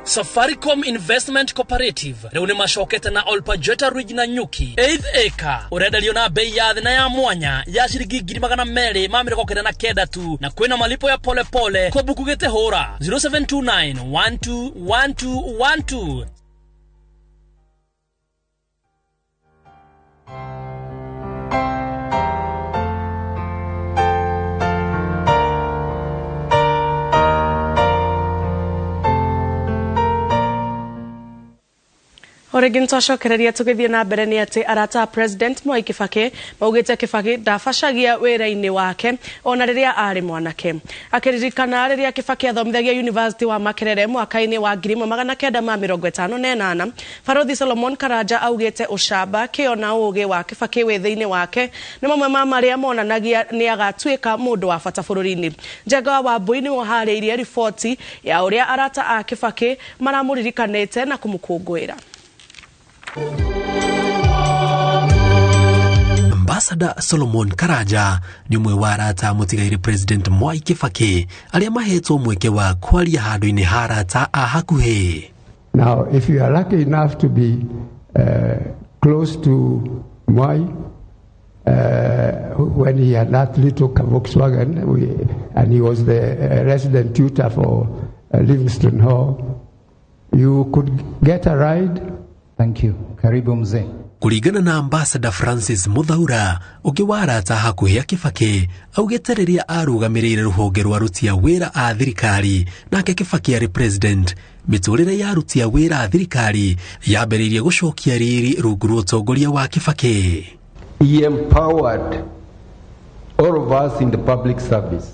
Safaricom Investment Cooperative rĩu nĩ macokete na Olpajeta Ridge na Nyuki 8th acre ũrenderio na bei ya thĩ na ya mwanya ya ciringi 299,000 tu, na kwĩna malipo ya polepole kwa buku gĩte hũra 0729 121212. Orĩngĩ nĩtwacokereria tũgĩthiĩ na mbere nĩ atĩ arata a President Mwai Kibaki maugĩte Kibaki ndabacagia wĩra-inĩ wake ona rĩrĩa arĩ mwanake. Akĩririkana rĩrĩa Kibaki athomithagia University wa Makerere mwaka-inĩ wa 1958, Barothi Solomon Karanja augĩte ũcamba, kĩo na ũũgĩ wa Kibaki wĩthĩ-inĩ wake nĩ mamwe ma marĩa monanagia nĩ agatuĩka mũndũ wa bata bũrũri-inĩ. Njenga wa Wambui nĩwe ũharĩirie riboti ya ũrĩa arata a Kibaki maramũririkanĩte na kũmũkũngũĩra. Ambassador Solomon Karanja nĩ ũmwe wa arata mũtigairĩ President Mwai Kibaki arĩa mahetwo mweke wa kwaria handũ-inĩ ha arata a hakuhĩ. Now, if you are lucky enough to be close to Mwai, when he had that little Volkswagen, and he was the resident tutor for Livingston Hall, you could get a ride. Thank you. Karibu mzee. Kũringana na Ambassador Francis Muthaura ũngĩ wa arata hakuhĩ a Kibaki augĩte rĩrĩa arũgamĩrĩire rũhonge rwa aruti a wĩra a thirikari nake Kibaki arĩ president, mĩtũrĩre ya aruti a wĩra a thirikari yambĩrĩirie gũcokia riri rungu rwa ũtongoria wa Kibaki. He empowered all of us in the public service.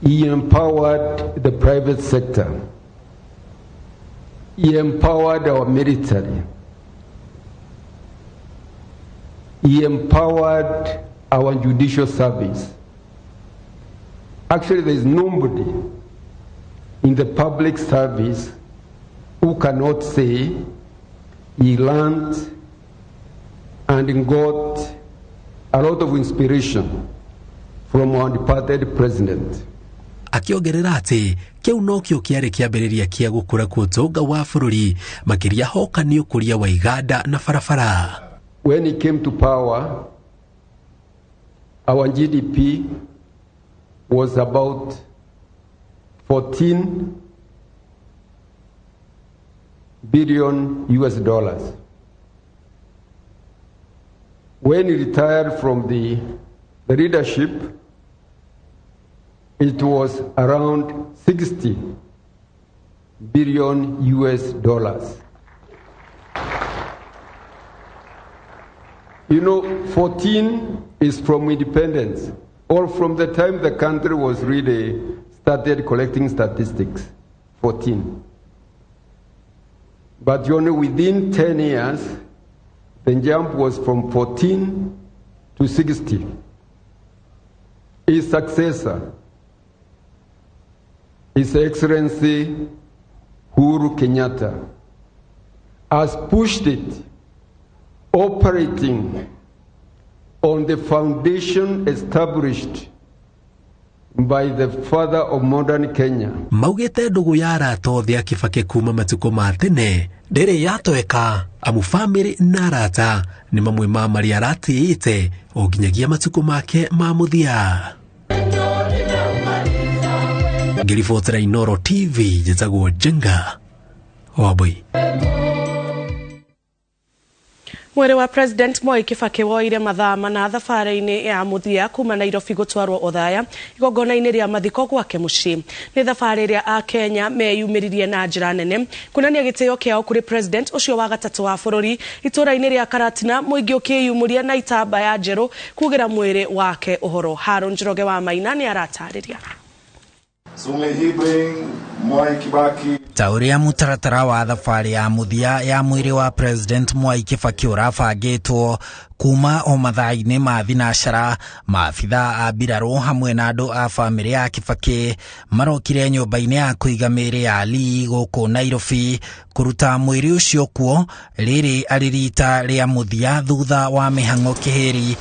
He empowered the private sector. He empowered our military. He empowered our judicial service. Actually, there is nobody in the public service who cannot say he learned and got a lot of inspiration from our departed president. Akĩongerera atĩ kĩu nokĩo kĩarĩ kĩambĩrĩria kĩa gũkũra kwa ũtonga wa bũrũri makĩria hoka nĩ ũkũria wa iganda na barabara. When he came to power, our GDP was about 14 billion US dollars. When he retired from the leadership, it was around 60 billion US dollars. You know, 14 is from independence, or from the time the country was really started collecting statistics, 14. But only within 10 years, the jump was from 14 to 60. His successor, His Excellency Uhuru Kenyatta, has pushed it, operating on the foundation established by the father of modern Kenya. Maugĩte ndũgũ ya arata othe a Kibaki kuma matukũ ma tene ndĩrĩ yatweka, amu bamĩrĩ na arata nĩ mamwe ma marĩa aratĩĩte o nginyagia matukũ make ma mũthia. Ngĩribotera Inooro TV, njĩtagwo Njenga Wambui. Mwĩrĩ wa President Mwai Kibaki woire mathaa mana thabarĩ-inĩ ya mũthia kuma Nairobi gũtwarwo Othaya igongona-inĩ rĩa mathiko gwake mũciĩ. Nĩ thabarĩ ĩrĩa Akenya meyumĩririe na njĩra nene kuonania gĩtĩo kĩao kũrĩ President ũcio wa gatatũ wa bũrũri. Itũũra-inĩ rĩa Karatina mũingĩ ũkĩyumũria na itambaya njerũ kugĩra mwĩrĩ wake ũhoro. Haron Njoroge wa Maina nĩ aratarĩria. So may he bring Mwai Kibaki. Ta ũrĩa mũtaratara wa thabarĩ ya mũthia ya mwĩrĩ wa President Mwai Kibaki ũrabangĩtwo kuma o mathaa-inĩ ma thinacara, maabitha a mbirarũ hamwe na andũ a bamĩrĩ ya Kibaki marokire nyũmba-inĩ ya kũiga mĩĩrĩ ya Lee gũkũ Nairobi kũruta mwĩrĩ ũcio kuo, rĩrĩ arĩ rita rĩa mũthia thutha wa mĩhang'o kĩhĩri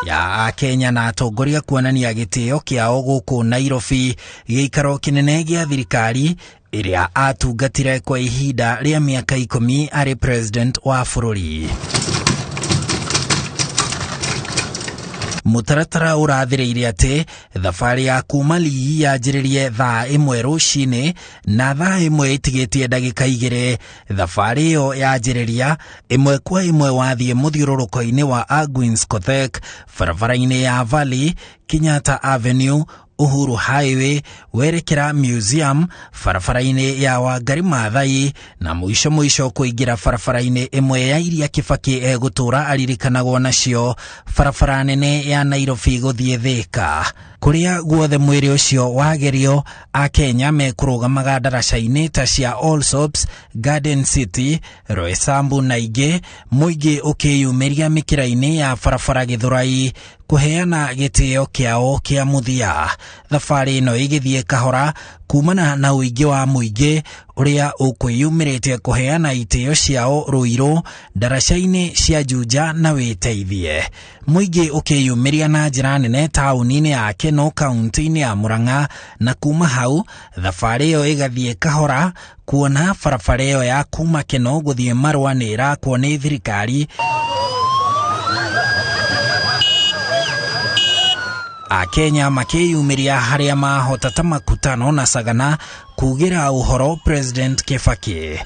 ya Ya Akenya na atongoria kuonania gĩtĩo kĩao gũkũ Nairobi, gĩikaro kĩnene gĩa thirikari ĩrĩa atungatire kwa ihinda rĩa mĩaka 10 arĩ president wa bũrũri. Mũtaratara ũrathĩrĩirie atĩ thabarĩ ya kuma Lee yanjĩrĩrie thaa 1 rũcinĩ na thaa 1 ĩtigĩtie ndagĩka 2. Thabarĩ ĩyo yanjĩrĩria ĩmwe kwa ĩmwe wathiĩ mũthiũrũrũko-inĩ wa Argwings Kothek, barabara-inĩ ya Valley, Kenyatta Avenue, Uhuru Highway, werekera Museum, barabara-inĩ ya Wangari Maathai, na mũico mũico kũingĩra barabara-inĩ ĩmwe ya iria Kibaki egũtũra aririkanagwo nacio, barabara nene ya Nairobi gũthiĩ Thika. Kũrĩa guothe mwĩrĩ ũcio wagerio, Akenya mekũrũgamaga ndaraca-inĩ ta cia Allsops, Garden City, Roysambu na ingĩ, mũingĩ ũkĩyumĩria mĩkĩra-inĩ ya barabara Gĩthũrai kũheana gĩtĩo kĩao kĩa mũthia. Thabarĩ ĩno ĩgĩthiĩ kahora kumana na ũingĩ wa mũingĩ ũrĩa ũkwĩyumĩrĩtie kũheana itĩo ciao Ruiru, ndaraca-inĩ cia Juja na Wĩteithie. Mũingĩ ũkĩyumĩria na njĩra nene taũni-inĩ ya Keno kaunti-inĩ ya Murang'a, na kuma hau thabarĩ ĩyo ĩgathiĩ kahora kuona barabara ĩyo ya kuma Keno gũthiĩ Marũa nĩ ĩrakwo nĩ thirikari. Akenya makĩyumĩria harĩa mahota ta Makutano na Sagana kugĩra ũhoro President Kibaki.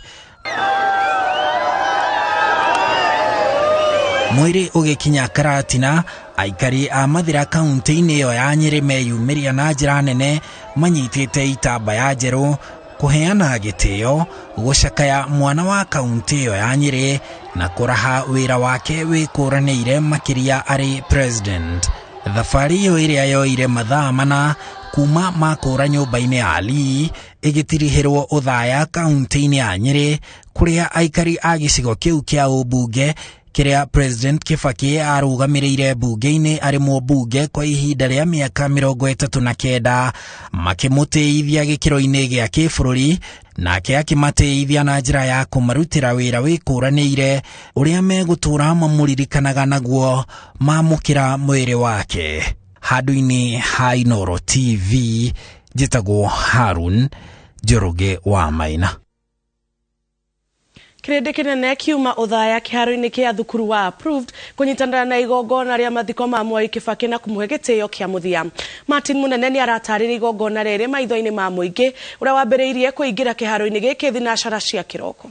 Mwĩrĩ ũgĩkinya Karatina, aikari a Mathira kaunti-inĩ ĩyo ya Nyĩrĩ meyumĩria na njĩra nene manyitĩte itambaya njerũ kũheana gĩtĩo, gũcakaya mwana wa kaunti ĩyo ya Nyĩrĩ na kũraha wĩra wake wĩkũranĩire makĩria arĩ president. Thabarĩ ĩyo ĩrĩa yoire mathaa 4 kuma makũra nyũmba-inĩ ya Lee ĩgĩtirihĩrwo Othaya kaunti-inĩ ya Nyĩrĩ, kũrĩa aikari a gĩcigo kĩu kĩa ũmbunge kĩrĩa President Kibaki arũgamĩrĩire mbunge-inĩ arĩ mũmbunge kwa ihinda rĩa mĩaka 39 makĩmũtĩithia gĩkĩro-inĩ gĩa kĩbũrũri, nake akĩmatĩithia na njĩra ya kũmarutĩra wĩra wĩkũranĩire ũrĩa megũtũra mamũririkanaga naguo mamũkĩra mwĩrĩ wake. Handũ-inĩ ha Inooro TV, njĩtagwo Harun Njoroge wa Maina. Kĩrĩndĩ kĩnene kiuma Othaya kĩharo-inĩ kĩa thukuru wa Approved kũnyitanĩra na igongona rĩa mathiko ma Mwai Kibaki na kũmũhe gĩtĩo kĩa mũthia. Martin Munene nĩ aratarĩria igongona rĩrĩ maitho-inĩ ma mũingĩ ũrĩa wambĩrĩirie kũingĩra kĩharo-inĩ gĩkĩ thinacara cia kĩroko.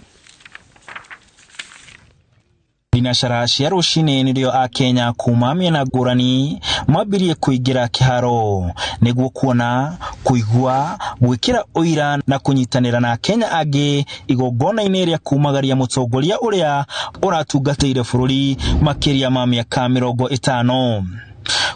Thinacara cia rũcinĩ nĩrĩo Akenya kuma mĩena ngũrani mambirie kũingĩra kĩharo nĩguo kuona, kũigua, gwĩkĩra ũira na kũnyitanĩra na Akenya angĩ igongona-inĩ rĩa kumagaria mũtongoria ũrĩa ũratungatĩire bũrũri makĩria ma mĩaka 50.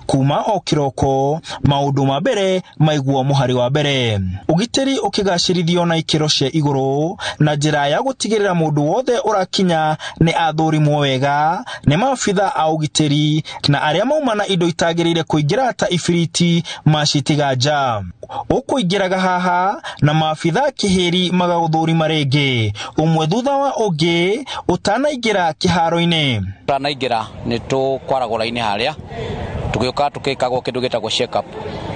Kuma o kĩroko maũndũ ma mbere maiguo mũhari wa mbere, ũgitĩri ũkĩgacĩrithio na ikĩro cia igũrũ na njĩra ya gũtigĩrĩra mũndũ wothe ũrakinya nĩ athũrimwo wega nĩ maabitha a ũgitĩri na arĩa mauma na indo itagĩrĩire kũingĩra ta ibiriti macitiga nja. Ũkũingĩraga haha na maabitha kĩhĩri magagũthũrima rĩngĩ ũmwe thutha wa ũngĩ ũtanaingĩra kĩharo-inĩ. Ũtanaingĩra nĩ tũkwaragwo raini harĩa tũgĩũka tũkĩkagwo kĩndũ gĩtagwo check up,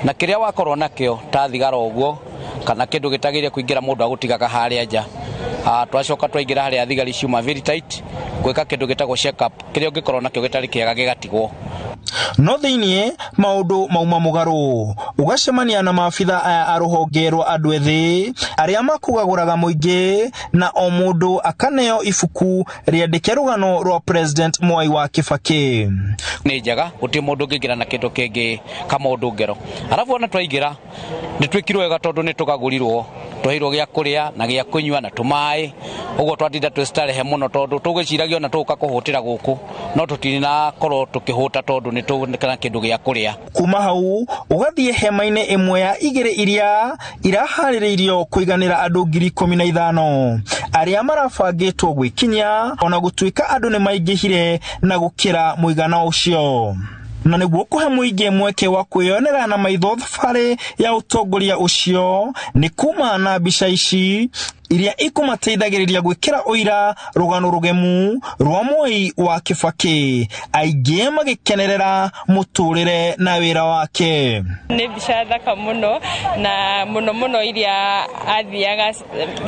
na kĩrĩa wakorwo nakĩo ta thigara ũguo kana kĩndũ gĩtagĩrĩire kũingĩra mũndũ agũtigaga harĩa nja. Twacoka twaingĩra harĩa thigari ciuma very tight gwĩka kĩndũ gĩtagwo check up, kĩrĩa ũngĩkorwo nakĩo gĩtarĩ kĩega gĩgatigwo. No thĩiniĩ maũndũ mauma mũgarũ, ũgacemania na maabitha aya a rũhonge rwa andũ ethĩ arĩa makũgagũraga mũingĩ na o mũndũ akaneo ibuku rĩandĩke rũgano rwa President Mwai wa Kibaki. Nĩ njega, gũtirĩ mũndũ ũngĩingĩra na kĩndũ kĩngĩ kamaũndũ ngero. Arabu ona twaingĩra nĩ twĩkirwo wega tondũ nĩ tũgagũrirwo, twaheirwo gĩa kũrĩa na gĩa kũnyua na tũmaĩ, ũguo twatinda twĩ starehe mũno tondũ tũgwĩciragia ona tũgũka kũhũtĩra gũkũ no tũtinakorwo tũkĩhũta tondũ nĩ tũna kĩndũ gĩa kũrĩa. Kuma hau ũgathiĩ hema-inĩ ĩmwe ya igĩrĩ iria iraharĩrĩirio kũiganĩra andũ 15,000 arĩa marabangĩtwo gwĩkinyia, ona gũtuĩka andũ nĩ maingĩhire na gũkĩra mũigana ũcio. Na nĩguo kũhe mũingĩ mweke wa kwĩyonera na maitho thabarĩ ya ũtongoria ũcio nĩ kuma na mbica ici Iria ikũmateithagĩrĩria gwĩkĩra ũira rũgano rũgemu rwa Mwai wa Kibaki, aingĩ magĩkenerera mũtũrĩre na wĩra wake. Nĩ mbica thaka mũno, na mũno mũno iria athiaga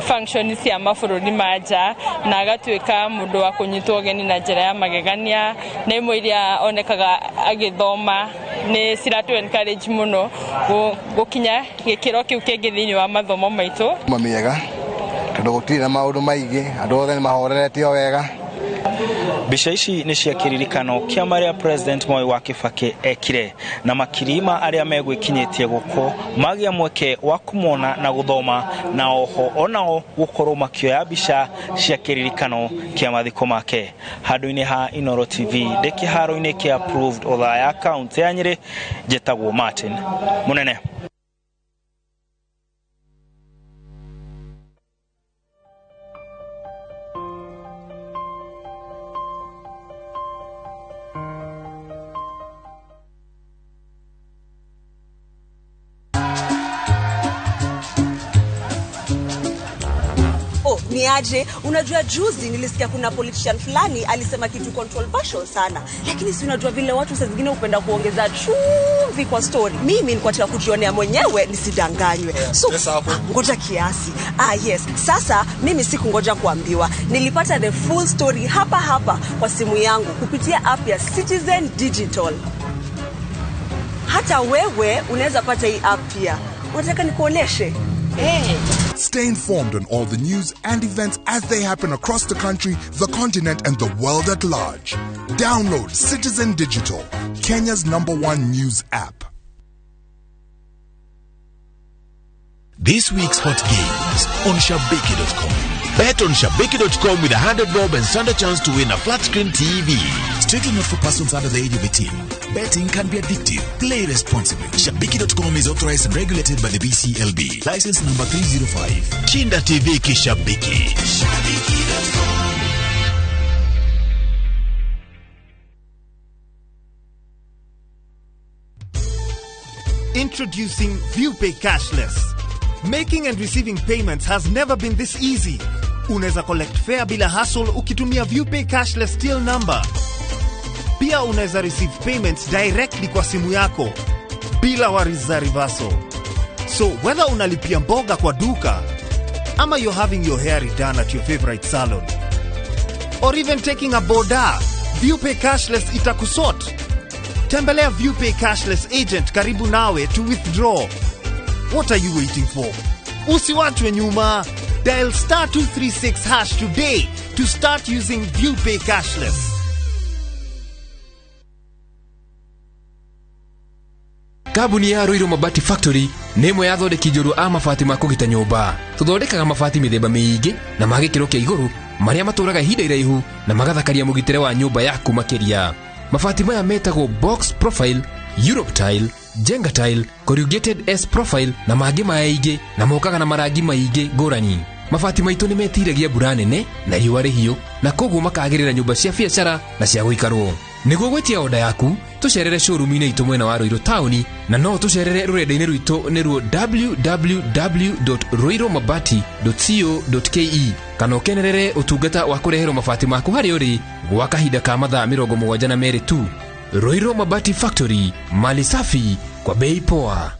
function cia mabũrũri ma nja na agatuĩka mũndũ wa kũnyitwo ũgeni na njĩra ya magegania, na imwe iria onekaga agĩthoma nĩ ciratũ encourage mũno gũkinya gĩkĩro kĩu kĩngĩ thĩinĩ wa mathomo maitũ. Mamiega tondũ gũtirĩ na maũndũ maingĩ, andũ othe nĩ mahoreretio wega. Mbica ici nĩ cia kĩririkano kĩa marĩa President Moi wa Kibaki ekire, na makiri ma arĩa megwĩkinyĩtie gũkũ magĩa mweke wa kũmona na gũthoma, na oho onao gũkorwo makĩoya mbica cia kĩririkano kĩa mathiko make. Handũ-inĩ ha Inooro TV ndĩ kĩharo-inĩ kĩa Approved Othaya, kaũntĩ ya Nyĩrĩ, njĩtagwo Martin Mũnene. Ni aje, unajua juzi nilisikia kuna politician fulani alisema kitu controversial sana, lakini si unajua vile watu saa zingine hupenda kuongeza chumvi kwa story. Mimi nilikuwa nataka kujionea mwenyewe nisidanganywe. So ngoja kiasi. Yes. Sasa mimi sikungoja kuambiwa. Nilipata the full story hapa hapa kwa simu yangu kupitia app ya Citizen Digital. Hata wewe unaweza pata hii app pia. Unataka nikuoneshe? Hey. Stay informed on all the news and events as they happen across the country, the continent, and the world at large. Download Citizen Digital, Kenya's #1 news app. This week's hot games on Shabiki.com. Bet on Shabiki.com with 100 bob and stand a chance to win a flat screen TV. Strictly not for persons under the age of 18. Betting can be addictive. Play responsibly. Shabiki.com is authorized and regulated by the BCLB. License number 305. Shinda TV Kishabiki. Shabiki.com. Introducing ViewPay Cashless. Making and receiving payments has never been this easy. Unaweza collect fare bila hassle ukitumia ViewPay Cashless till number. Pia unaweza receive payments directly kwa simu yako bila worries za reversal. So whether unalipia mboga kwa duka, ama you're having your hair redone at your favorite salon, or even taking a boda, ViewPay Cashless itakusort. Tembelea ViewPay Cashless agent karibu nawe to withdraw. What are you waiting for? Usiwachwe nyuma. Dial *236# today to start using ViewPay Cashless. Kambuni ya Ruiru Mabati Factory nĩ ĩmwe ya athondeki njorua a mabati ma kũgita nyũmba. Tũthondekaga mabati mĩthemba mĩingĩ na ma gĩkĩro kĩa igũrũ marĩa matũraga ihinda iraihu na magathakaria mũgitĩre wa nyũmba yaku makĩria. Mabati maya metagwo box profile, Europe tile, Jenga tile, corrugated S profile na mangĩ maingĩ, na mokaga na marangi maingĩ ngũrani. Mabati maitũ nĩ metiragia mbura nene na riũa rĩhiũ, na koguo makagĩrĩra nyũmba cia biacara na cia gũikarwo. Nĩguo gwĩtia oda yaku, tũcerere showroom-inĩ itũ mwena wa Ruiru taũni, na no tũcerere rũrenda-inĩ rwitũ nĩruo www.ruirumabati.co.ke, kana ũkenerere ũtungata wa kũreherwo mabati maku harĩa ũrĩ gwa kahinda ka mathaa 72 tu. Ruiru Mabati Factory, mali safi kwa bei poa.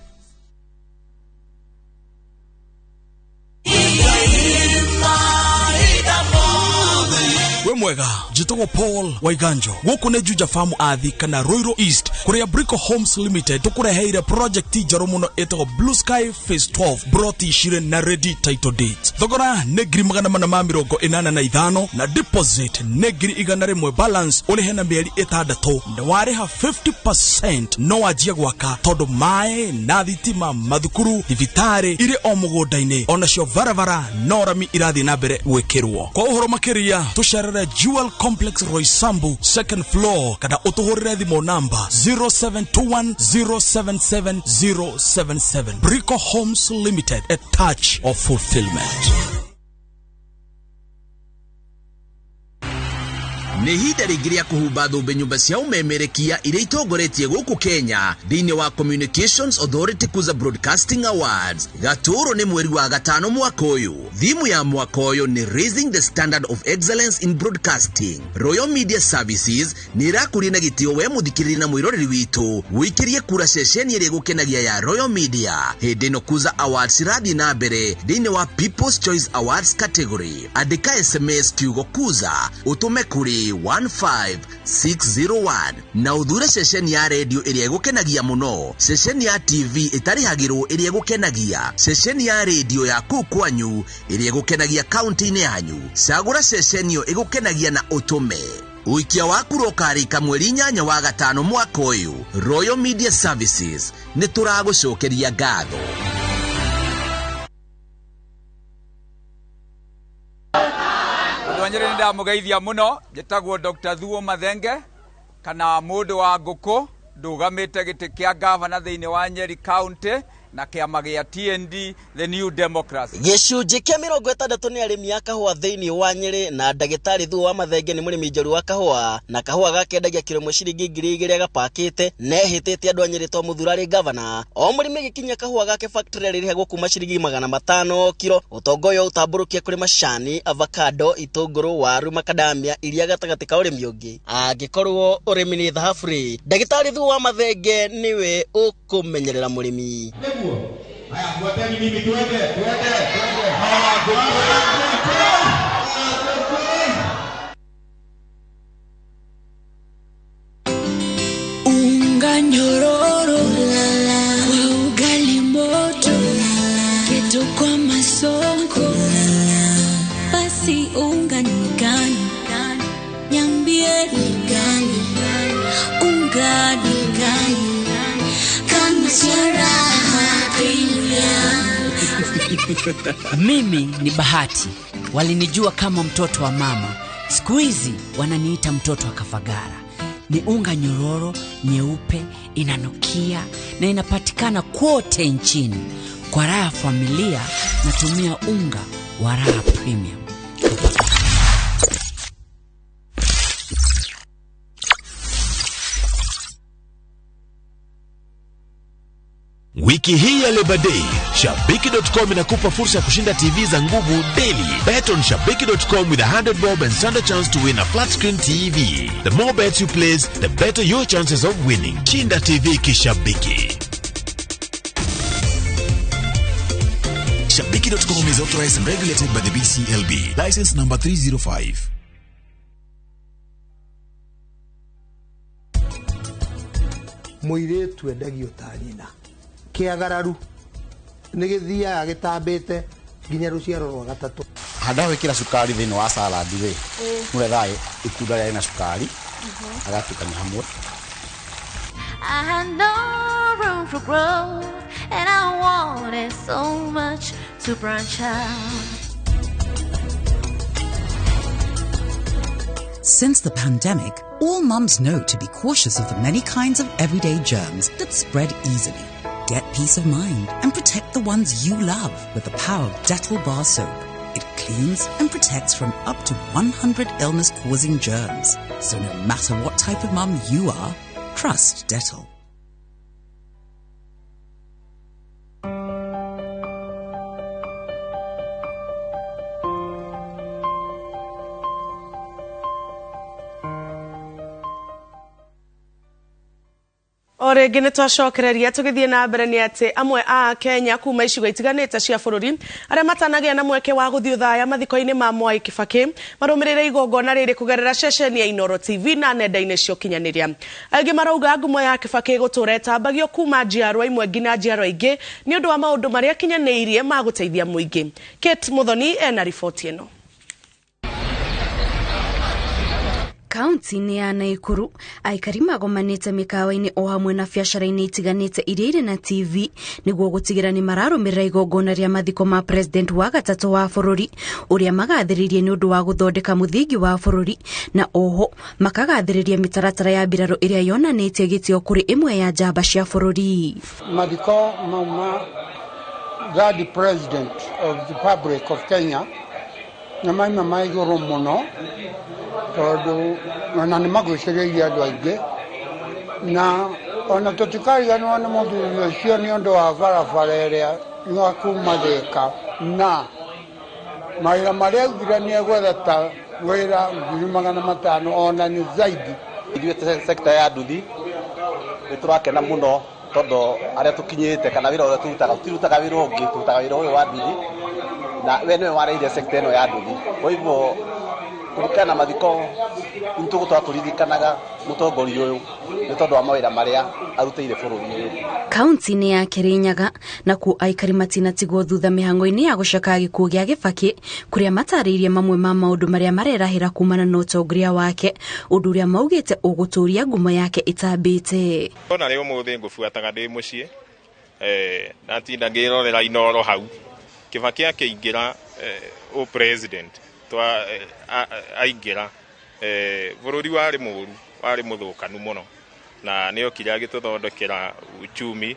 We mwega, njĩtagwo Paul Waiganjo. Gũkũ nĩ Juja Farm Athi kana Ruiru East, kũrĩa Brico Homes Limited tũkũreheire project njerũ mũno ĩtagwo Blue Sky Phase 12, broti cirĩ na ready title deeds. Thogora nĩ 485 na deposit nĩ 100, balance ũrĩhe na mĩeri 6, na warĩha 50% no wanjie gwaka, tondũ maĩ na thitima, mathukuru, thibitarĩ irĩ o mũgũnda-inĩ, onacio barabara no rami irathiĩ na mbere gwĩkĩrwo. Kwa ũhoro makĩria tũcerere Jewel Complex Roysambu second floor, kana ũtũhũrĩre thimũ namba 0721077077. Brico Homes Limited, a touch of fulfillment. Nĩ ihinda rĩngĩ rĩa kũhumba thũmbĩ nyũmba cia ũmemerekia iria itongoretie gũkũ Kenya thĩinĩ wa Communications Authority Kuza Broadcasting Awards. Gatũũrũ nĩ mweri wa gatano mwaka ũyũ. Thimu ya mwaka ũyũ nĩ Raising the Standard of Excellence in Broadcasting. Royal Media Services nĩ ĩrakũria na gĩtĩo we mũthikĩrĩria na mwĩroreri witũ wĩikĩrie kura ceceni ĩrĩa ĩgũkenagia ya Royal Media. Hĩndĩ ĩno Kuza Awards irathiĩ na mbere thĩinĩ wa People's Choice Awards category. Andĩka SMS kiugo Kuza ũtũme kũrĩ 15601 na ũthure ceceni ya redio ĩrĩa ĩgũkenagia mũno, ceceni ya TV ĩtarĩhagĩrwo ĩrĩa ĩgũkenagia, ceceni ya redio ya kũu kwanyu ĩrĩa ĩgũkenagia kaunti-inĩ yanyu. Cagũra ceceni ĩyo ĩgũkenagia na ũtũme. Ũikia wa kura ũkarĩka mweri 8 wa gatano mwaka ũyũ. Royal Media Services nĩ tũragũcokeria ngatho. Andũ a Nyĩrĩ nĩ ndamũgeithia mũno. Njĩtagwo Dr. Thuo Mathenge kana mũndũ wa ngũkũ, ndũgamĩte gĩtĩ kĩa gavana thĩinĩ wa Nyeri County na kĩama gĩa TND, the New Democracy. Gĩcunjĩ kĩa 60 nĩ arĩmi a kahũa thĩinĩ wa Nyĩrĩ na ndagĩtarĩ Thuo wa Mathenge nĩ mũrĩmi njorua wa kahũa na kahũa gakendagia kiro ĩmwe ciringi 2000 gapakĩte na ehĩtĩte andũ a Nyĩrĩ to mũthura arĩ gavana. O mũrĩmi agĩkinyia kahũa gake factory arĩrĩhagwo kuma ciringi 500 kiro. Ũtonga ũyũ ũtambũrũkia kũrĩ macani, avocado, itũngũrũ, waru, makadamia iria gatagatĩ ka ũrĩmi ũngĩ. Angĩkorwo ũrĩmi nĩ thahabu rĩ, ndagĩtarĩ Thuo wa Mathenge nĩwe ũkũmenyerera mũrĩmi. Unga nyororo kwa ugali moto, keto kwa masonko, basi unga ni gani? Niambie ni gani? Unga ni gani? Kama raha premium. Mimi ni Bahati. Walinijua kama mtoto wa mama. Siku hizi wananiita mtoto wa Kafagara. Ni unga nyororo, nyeupe, inanukia na inapatikana kote nchini. Kwa raha familia natumia unga wa Raha Premium. Wiki hii ya Labor Day, Shabiki.com inakupa fursa ya kushinda TV za nguvu daily. Bet on Shabiki.com with 100 bob and stand a chance to win a flat screen TV. The more bets you place, the better your chances of winning. Shinda TV kishabiki. Shabiki.com is authorized and regulated by the BCLB. License number 305. Mũirĩtu endagio ta nyina. Kĩagararu nĩ gĩthiaga gĩtambĩte nginya rũciaro rwa gatatũ. Handa gwĩkĩra cukari thĩinĩ wa salad rĩ, mũrethaga itunda rĩarĩ na cukari agatukania hamwe. I had no room for growth and I wanted so much to branch out. Since the pandemic, all mums know to be cautious of the many kinds of everyday germs that spread easily. Get peace of mind and protect the ones you love with the power of Dettol Bar Soap. It cleans and protects from up to 100 illness-causing germs. So no matter what type of mum you are, trust Dettol. O rĩngĩ nĩ twacokereria tũgĩthiĩ na mbere nĩ atĩ amwe a Kenya kuma icigo itiganĩte cia bũrũri arĩa matanagĩa na mweke wa gũthiĩ Othaya mathiko-inĩ ma Mwai Kibaki marũmĩrĩire igongona rĩrĩ kũgerera ceceni ya Inooro TV na nenda-inĩ cia ũkinyanĩria. Aingĩ marauga ngumo ya Kibaki gũtũra ĩtambagio kuma njiarwa imwe nginya njiarwa ingĩ nĩ ũndũ wa maũndũ marĩa akinyanĩirie ma gũteithia mũingĩ. Kate Muthoni ena riboti ĩno. Kaunti-inĩ ya Naikuru aikari magomanĩte mĩkawa-inĩ o hamwe na biacara-inĩ itiganĩte iria irĩ na TV nĩguo gũtigĩra nĩ mararũmĩrĩra igongona rĩa mathiko ma president wa gatatũ wa bũrũri ũrĩa magathĩrĩirie nĩ ũndũ wa gũthondeka mũthingi wa bũrũri na oho makagathĩrĩria mĩtaratara ya mbirarũ ĩrĩa yonanĩtie gĩtĩo kũrĩ ĩmwe ya njamba cia bũrũri. Mathiko mauma third president of the Republic of Kenya na maima ma igũrũ mũno Tondũ ona nĩ magucĩrĩirie andũ aingĩ na ona tũtikariganĩrwo nĩ mũthuri ũcio nĩ ũndũ wa barabara ĩrĩa ya kuma Thĩka na mawĩra marĩa augire nĩ egwetha ta wĩra 500,000 ona nĩ zaidi. Ithuĩ sekta ya nduthi nĩ tũrakena mũno tondũ arĩa tũkinyĩte kana wĩra ũrĩa tũrutaga tũtirutaga wĩra ũngĩ, tũrutaga wĩra ũyũ wa nduthi na we nĩwe wareire sekta ĩno ya nduthi. Kwa hivyo kũririkana mathiko nĩ tũgũtũra tũririkanaga mũtongoria ũyũ nĩ tondũ wa mawĩra marĩa arutĩire bũrũri ũyũ. Kaunti-inĩ ya Kirinyaga nakuo aikari matinatigwo thutha mĩhang'o-inĩ ya gũcakaya gĩkuũ gĩa Kibaki kũrĩa matarĩirie mamwe ma maũndũ marĩa marerahĩra kumana na ũtongoria wake, ũndũ ũrĩa maugĩte ũgũtũria ngumo yake ĩtambĩte. Ona rĩu ũmũthĩ ngũbuataga ndĩ mũciĩ, ndatinda ngĩrorera Inooro hau. Kibaki akĩingĩra ũ president twa aingĩra bũrũri warĩ mũru, warĩ mũthũkanu mũno na nĩ okire agĩtũthondekera uchumi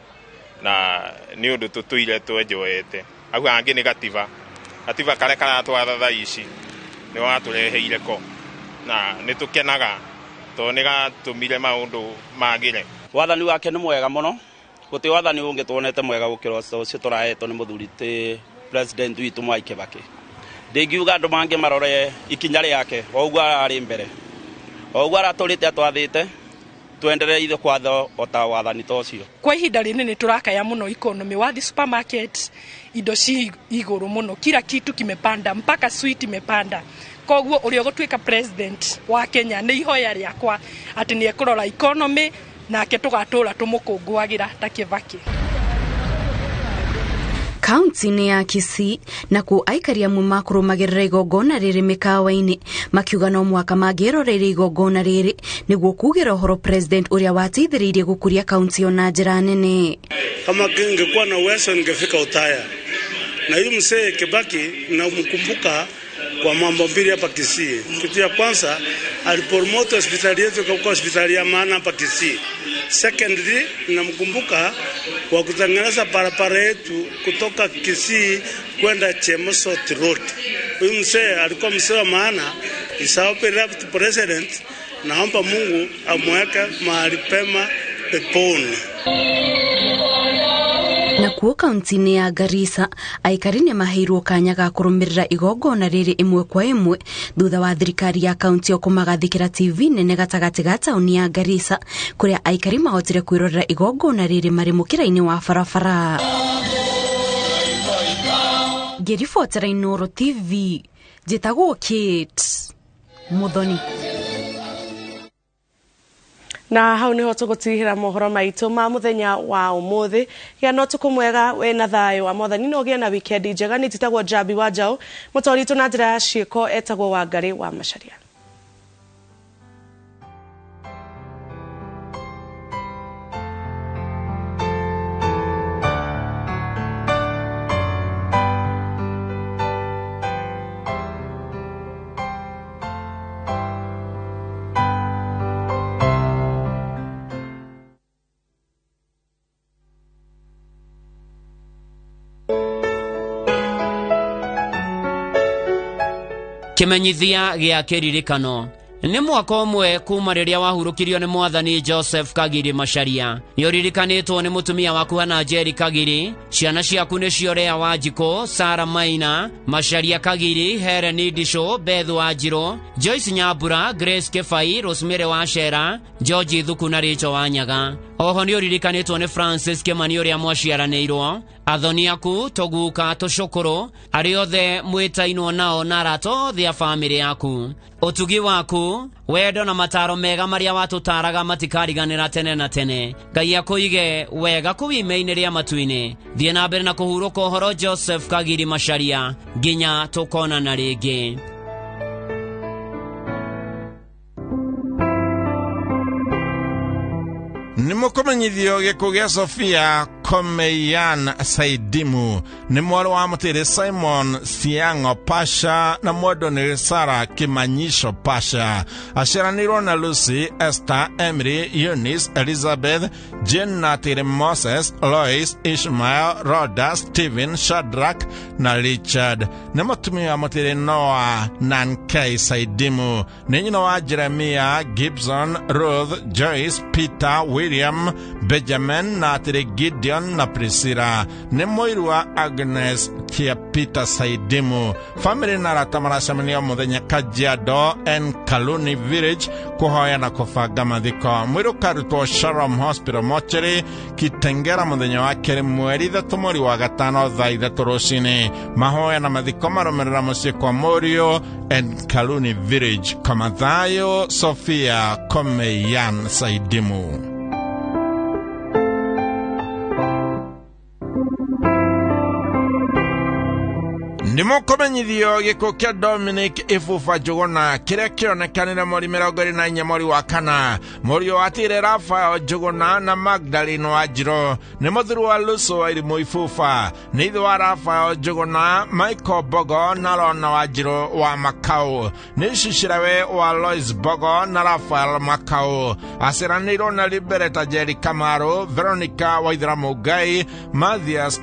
na nĩ ũndũ tũtũire twenjoete. Hau hangĩ nĩ gatiba, gatiba karĩa karatwatha thaa ici nĩ watũreheire ko na nĩ tũkenaga tondũ nĩ gatũmire maũndũ magĩre. Wathani wake nĩ mwega mũno, gũtirĩ wathani ũngĩ tuonete mwega gũkĩra ũcio tũrahetwo nĩ mũthuri ti president witũ Mwai Kibaki. Ndingiuga andũ mangĩ marore ikinya rĩake o ũguo ararĩ mbere, o ũguo aratũrĩte atwathĩte, twendereire kwatha o ta wathani ta ũcio. Kwa ihinda rĩrĩ nĩ tũrakaya mũno economy, wathi supermarket indo ci igũrũ mũno, kila kitu kimepanda mpaka sweet imepanda. Koguo ũrĩa ũgũtuĩka president wa Kenya nĩ ihoya rĩakwa atĩ nĩ ekũrora economy nake tũgatũra tũmũkũngũagĩra ta Kibaki. Kaunti-inĩ ya Kisii nakuo aikari amwe makũrũmagĩrĩra igongona rĩrĩ mĩkawa-inĩ makiuga no mũhaka mangĩroreire igongona rĩrĩ nĩguo kugĩra ũhoro president ũrĩa wateithĩrĩirie gũkũria kaunti ĩyo na njĩra nene. Kama ningekuwa na uwezo ningefika Othaya. Na huyu mzee Kibaki namkumbuka kwa mambo mbili hapa Kisii. Kitu ya kwanza alipromote hospitali yetu ikakuwa hospitali ya maana hapa Kisii. Secondly, namkumbuka kwa kutengeneza barabara yetu kutoka Kisii kwenda Chemosot Road. Huyu mzee alikuwa mzee wa maana. Is our beloved president. Naomba Mungu amweke mahali pema peponi. Nakuo kaunti-inĩ ya Garissa aikari nĩ maheirwo kanya ga kũrũmĩrĩra igongona rĩrĩ ĩmwe kwa ĩmwe thutha wa thirikari ya kaunti ĩyo kũmagathĩkĩra TV nene gatagatĩ ga taũni ya Garissa kũrĩa aikari mahotire kwĩrorera igongona rĩrĩ marĩ mũkĩra-inĩ wa barabara. Ngĩribotera Inooro TV njĩtagwo Kate Muthoni. Na hau niho tũgũtirihĩra mohoro maitũ ma mũthenya wa ũmũthĩ. Gĩa na ũtukũ mwega wĩna thayũ wa Mwathani na ũgĩe na wikendi njega. Nĩ njĩtagwo Njambi wa Njaũ, mũtwari witũ na njĩra ya ciĩko etagwo Wangarĩ wa Macharia. Kimenyithia gĩa kĩririkano nĩ mwaka ũmwe kuma rĩrĩa wahurũkirio nĩ mwathani Joseph Kagiri Macharia. Nĩ ũririkanĩtwo nĩ mũtumia waku Hannah Njeri Kagiri, ciana ciaku nĩcio Lea Wanjikũ, Sarah Maina, Macharia Kagiri, Helen Ndicũ, Beth Wanjirũ, Joyce Nyambura, Grace Kĩbai, Rosemary Wacera, George Thuku na Rachel Wanyaga. Oho nĩ ũririkanĩtwo nĩ Francis Kĩmani ũrĩa mwaciaranĩirwo, athoni aku, tũguka, tũcũkũrũ, arĩa othe mwĩtainwo nao na arata othe a bamĩrĩ yaku. Ũtugi waku, wendo na mataro mega marĩa watũtaraga matikariganĩra tene na tene. Ngai akũige wega kũu ime-inĩ rĩa matu-inĩ. Thiĩ na mbere na kũhurũka ũhoro Joseph Kagiri Macharia nginya tũkonana rĩngĩ. Nĩ mũkũmenyithio gĩkuũ gĩa Sofia Komeyan Saidimu. Nĩ mwarĩ wa mũtĩrĩ Simon Siango Pasha na mwendwa nĩ Sara Kimanyisho Pasha. Aciaranĩirwo na Lucy, Esther, Emily, Eunice, Elizabeth, Jane na tĩrĩ Moses, Lois, Ishmael, Rhoda, Stephen, Shadrach na Richard. Nĩ mũtumia wa mũtĩrĩ Noah Nankei Saidimu. Nĩ nyina wa Jeremia, Gibson, Ruth, Joyce, Peter, William, Benjamin na atĩrĩ Gideon na Priscilla. Nĩ mũiru wa Agnes Kia Peter Saidimu. Famĩlĩ na arata maracemania mũthenya Kajiado N Kaluni Village kũhoya na kũbanga mathiko. Mwĩrĩ ũkarutwo Shalom Hospital Mortuary Kitengera mũthenya wa kerĩ mweri 3 mweri wa 5 thaa 3 rũcinĩ. Mahoya na mathiko marũmĩrĩra mũciĩ kwa Mũriũ N Kaluni Village. Kamathayo Sofia Komeyan Saidimu. Nĩmũkũmenyithio gĩkuũ kĩa Dominic Ibuba Njũgũna kĩrĩa kĩonekanire mweri 24 mweri wa 4. Mũriũ wa Tire Rafael Njũgũna na Magdalene Wanjirũ nĩ mũthuri wa Lucy wa Irimũ Ibuba. Nĩ ithe wa Rafael Njũgũna, Michael Bogo na Lona Wanjirũ wa Makau. Nĩ cicirawe wa Lois Bogo na Rafael Makau. Aciaranĩirwo na Libereta Njeri Kamaru, Veronica Waithera Mũngai, Mathias